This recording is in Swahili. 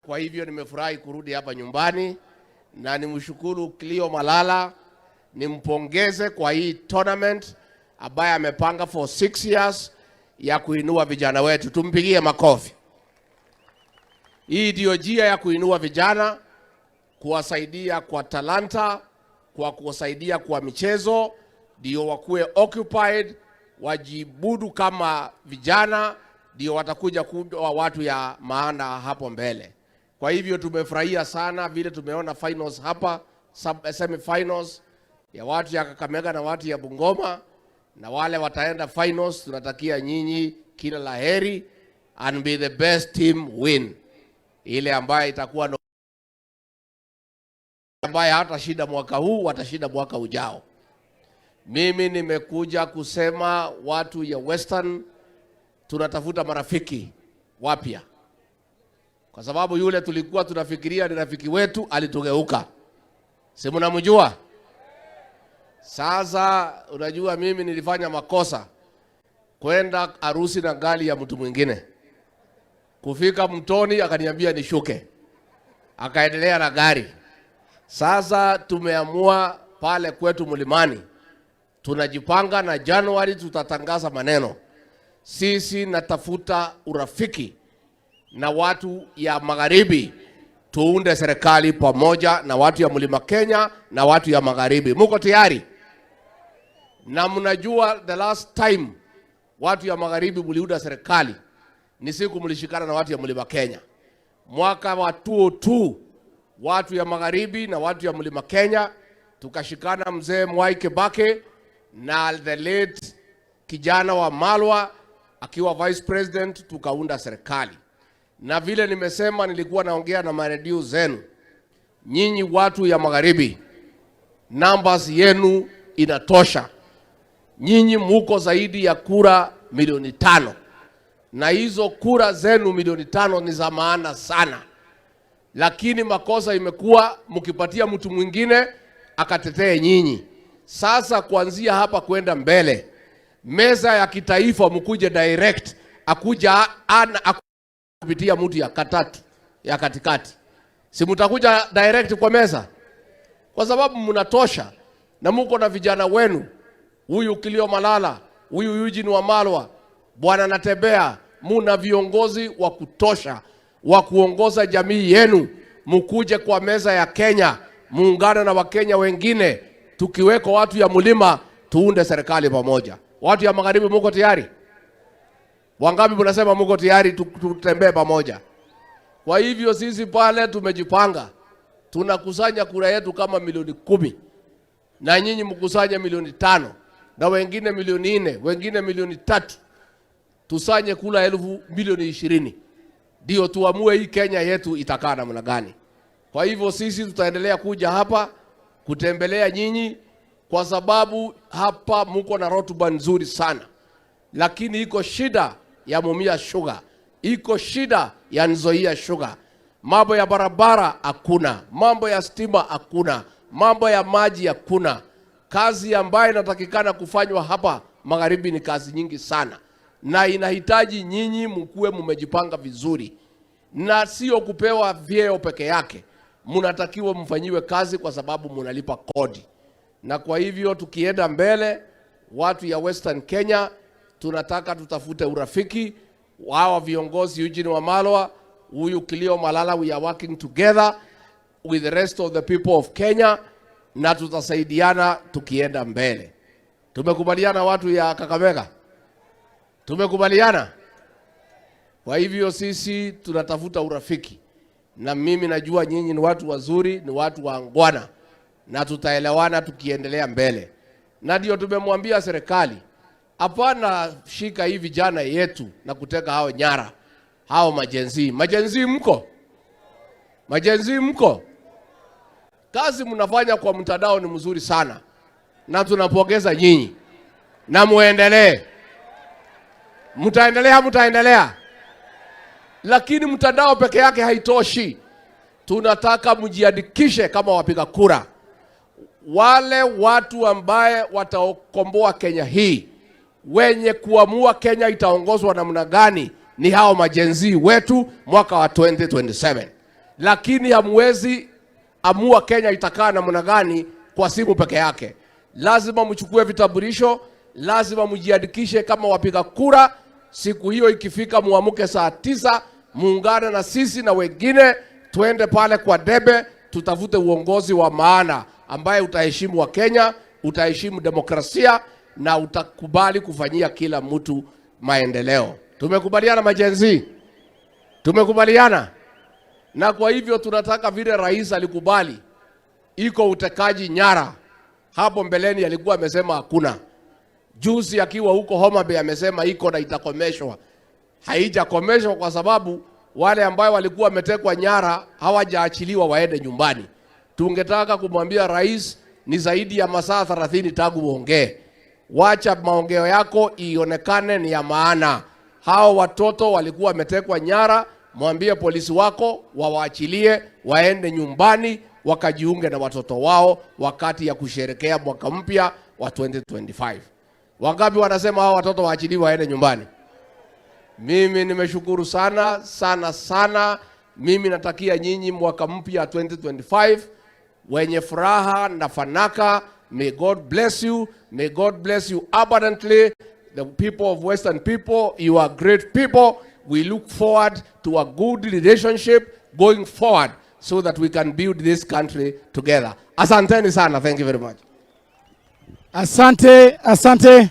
Kwa hivyo nimefurahi kurudi hapa nyumbani na nimshukuru Cleo Malala, nimpongeze kwa hii tournament ambaye amepanga for 6 years ya kuinua vijana wetu. Tumpigie makofi. Hii ndiyo njia ya kuinua vijana, kuwasaidia kwa talanta, kwa kuwasaidia kwa michezo, ndio wakuwe occupied, wajibudu kama vijana, ndio watakuja kuwa watu ya maana hapo mbele. Kwa hivyo tumefurahia sana vile tumeona finals hapa, semi-finals ya watu ya Kakamega na watu ya Bungoma, na wale wataenda finals, tunatakia nyinyi kila la heri and may the best team win. Ile ambayo itakuwa no ambaye hatashinda mwaka huu watashinda mwaka ujao. Mimi nimekuja kusema watu ya Western tunatafuta marafiki wapya, kwa sababu yule tulikuwa tunafikiria ni rafiki wetu alitugeuka. Si mnamjua? Sasa unajua, mimi nilifanya makosa kwenda harusi na gari ya mtu mwingine. Kufika mtoni akaniambia nishuke, akaendelea na gari. Sasa tumeamua pale kwetu mlimani, tunajipanga na Januari tutatangaza maneno. Sisi natafuta urafiki na watu ya magharibi, tuunde serikali pamoja na watu ya mlima Kenya na watu ya magharibi. Muko tayari? Na mnajua the last time watu ya magharibi mliunda serikali ni siku mlishikana na watu ya mlima Kenya mwaka wa 2002, watu ya magharibi na watu ya mlima Kenya tukashikana, mzee Mwai Kibaki na the late Kijana Wamalwa akiwa vice president, tukaunda serikali. Na vile nimesema, nilikuwa naongea na maredio zenu, nyinyi watu ya magharibi, numbers yenu inatosha. Nyinyi muko zaidi ya kura milioni 5, na hizo kura zenu milioni 5 ni za maana sana, lakini makosa imekuwa mkipatia mtu mwingine akatetee nyinyi. Sasa kuanzia hapa kwenda mbele, meza ya kitaifa mkuje direct, akuja ana kupitia mtu ya katatu ya katikati, si mtakuja direct kwa meza, kwa sababu mnatosha na muko na vijana wenu, huyu Kilio Malala, huyu Eugene Wamalwa, bwana Natembea, muna viongozi wa kutosha wa kuongoza jamii yenu. Mukuje kwa meza ya Kenya, muungane na Wakenya wengine, tukiweko watu ya mlima, tuunde serikali pamoja. Watu ya magharibi, muko tayari? Wangapi mnasema muko tayari tutembee pamoja? Kwa hivyo sisi pale tumejipanga, tunakusanya kura yetu kama milioni 10 na nyinyi mkusanye milioni 5 na wengine milioni 4, wengine milioni 3, tusanye kura 20,000,000 ndio tuamue hii Kenya yetu itakaa namna gani. Kwa hivyo sisi tutaendelea kuja hapa kutembelea nyinyi, kwa sababu hapa muko na rotuba nzuri sana, lakini iko shida ya Mumias Sugar, iko shida ya Nzoia Sugar, mambo ya barabara hakuna, mambo ya stima hakuna, mambo ya maji hakuna. Kazi ambayo inatakikana kufanywa hapa magharibi ni kazi nyingi sana, na inahitaji nyinyi mkuwe mumejipanga vizuri, na sio kupewa vyeo peke yake. Mnatakiwa mfanyiwe kazi kwa sababu munalipa kodi, na kwa hivyo tukienda mbele, watu ya Western Kenya tunataka tutafute urafiki hawa viongozi Eugene Wamalwa, huyu Kilio Malala, we are working together with the rest of the people of Kenya na tutasaidiana tukienda mbele. Tumekubaliana watu ya Kakamega? Tumekubaliana? Kwa hivyo sisi tunatafuta urafiki, na mimi najua nyinyi ni watu wazuri, ni watu waungwana, na tutaelewana tukiendelea mbele. Na ndio tumemwambia serikali, hapana shika hii vijana yetu na kuteka hao nyara, hao ma-Gen Z. Ma-Gen Z mko? Ma-Gen Z mko? Kazi mnafanya kwa mtandao ni mzuri sana, na tunapongeza nyinyi na muendelee. Mtaendelea, mtaendelea, lakini mtandao peke yake haitoshi. Tunataka mjiandikishe kama wapiga kura, wale watu ambaye watakomboa Kenya hii, wenye kuamua Kenya itaongozwa namna gani ni hao ma-Gen Z wetu mwaka wa 2027. Lakini hamwezi amua Kenya itakaa namna gani kwa simu peke yake. Lazima mchukue vitambulisho, lazima mjiandikishe kama wapiga kura. Siku hiyo ikifika, muamuke saa 9, muungane na sisi na wengine, tuende pale kwa debe, tutafute uongozi wa maana ambaye utaheshimu Wakenya, utaheshimu demokrasia na utakubali kufanyia kila mtu maendeleo. Tumekubaliana, ma-Gen Z? Tumekubaliana? Na kwa hivyo tunataka vile rais alikubali iko utekaji nyara. Hapo mbeleni alikuwa amesema hakuna. Juzi akiwa huko Homa Bay amesema iko na itakomeshwa. Haijakomeshwa kwa sababu wale ambao walikuwa wametekwa nyara hawajaachiliwa waende nyumbani. Tungetaka kumwambia rais, ni zaidi ya masaa 30 tangu uongee. Wacha maongeo yako ionekane ni ya maana. Hao watoto walikuwa wametekwa nyara, mwambie polisi wako wawaachilie waende nyumbani wakajiunge na watoto wao wakati ya kusherekea mwaka mpya wa 2025. Wangapi wanasema hao watoto waachiliwe waende nyumbani? Mimi nimeshukuru sana sana sana. Mimi natakia nyinyi mwaka mpya 2025 wenye furaha na fanaka. May God bless you. May God bless you abundantly. The people of Western people, you are great people. We look forward to a good relationship going forward so that we can build this country together. Asanteni sana. Thank you very much. Asante, asante.